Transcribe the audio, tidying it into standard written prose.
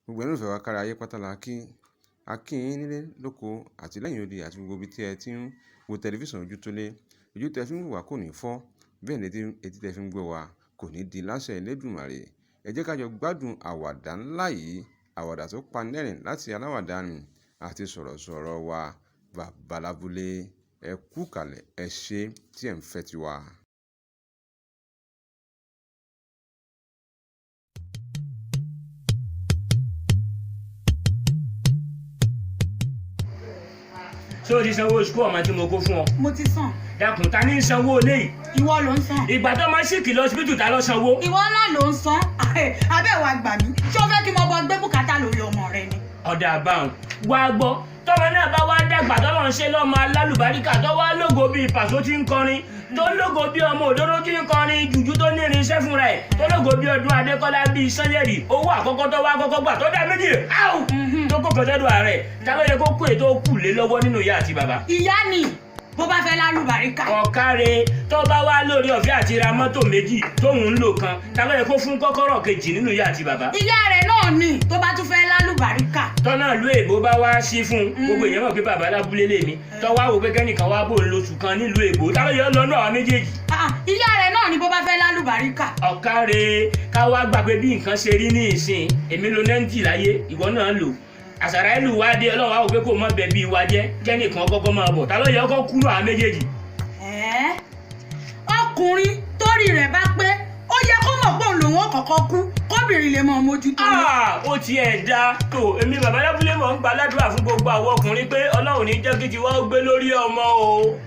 Gbogbo ẹ̀yin olólùfẹ́ wa kárí ayé pátá la kí. A kí yín nílé lóko àti lẹ́yìn odi àti gbogbo ibi tí ẹ ti ń wo tẹlifíṣàn Ojútólé. Ojú tẹ fi ń wò wá kò ní fọ́, bẹ́ẹ̀ ni etí tẹ fi ń gbọ́ wa kò ní di láṣẹ Elédùmarè. Ẹ jẹ́ ká jọ gbádùn àwàdà ńlá yìí, àwàdà tó panilẹ́rìn láti aláwàdà nì àti sọ̀rọ̀sọ̀rọ̀ wa Bàbá Lábúlé. Ẹ kú ìkàlẹ̀, ẹ ṣé tí ẹ̀ ń fẹ́ tiwa. Ṣé o ti sanwó sukú ọmọ tí mo kó fún ọ? Mo ti san. Dákun, ta ní sanwó ilé yìí? Ìwọ ló ń san. Ìgbà tó máa ṣìkì lọ síbítù, ta ló sanwó? Ìwọ náà ló ń san. Abẹ́ wa gbà mí, ṣé o fẹ́ kí mo bọ gbé bùkátà lórí ọmọ rẹ ni? Ọ̀dà àbáhùn wá gbọ́, tọ́mọ náà bá wá dàgbà, tọ́lọ́ ń ṣe lọ́mọ alálùbáríkà, tó wá lógo bíi pàṣọ tí ń kọrin, tó lógo bíi ọmọ òdòdó tí ń kọrin jùjú, tó ní irinṣẹ́ fúnra ẹ̀, tó lógo bíi ọdún adékọ́lá, bíi sanyẹ̀rì, owó àkọ́kọ́ tó wá kọ́kọ́ gbà tó dá méjì áwù tó kó kọ́sẹ́dọ̀ ààrẹ, ta ló yẹ kó kó ètò kù lé lọ́wọ́ nínú ìyá àti bàbá? Ìyá ni, bó bá fẹ́ lálùbáríkà. Ọ̀káre, tó bá wá lórí ọ̀fẹ́ àti ra mọ́tò méjì tóun ń lò kan, ta ló yẹ kó fún kọ́kọ́rọ́ kejì nínú ìyá àti bàbá? Ìyá rẹ̀ náà ni, tó bá tún fẹ́ lálùbáríkà. Tọ́nà ìlú èbó bá wá sí fún un, gbogbo èèyàn mọ̀ pé bàbá lábúlé lèmi, tọ́ wá wò pé kẹ́nìkan wá bò ń lóṣù kan nílùú èbó, ta ló yẹ lọ́nà àwọn méjèèjì? Ah, ìyá rẹ̀ náà ni, bó bá fẹ́ lálùbáríkà. Ọ̀káre, ká wá gbà pé bí nǹkan ṣe rí ní ìsìn, èmi lo 90 láyé, ìwọ náà lò, àṣàrà ìlú wa dé, ọlọ́run wá wò pé kò mọ̀ bẹ́ẹ̀ bí wa jẹ́, kẹ́nìkan kọ́kọ́ máa bọ̀, ta ló yẹ kó kúrò àwọn méjèèjì? Ẹ́, ọkùnrin torí rẹ̀ bá pé, ó yẹ kó mọ̀ pé òun lòun ó kọ́kọ́ kú kóbìnrin lè mọ mójútó lé. Ah, ó tiẹ̀ da tó. Èmi bàbá lábúlé mọ̀ ń gba aládùúrà fún gbogbo àwọn ọkùnrin pé ọlọ́run ní jẹ́ kí tiwa ó gbé lórí ọmọ o.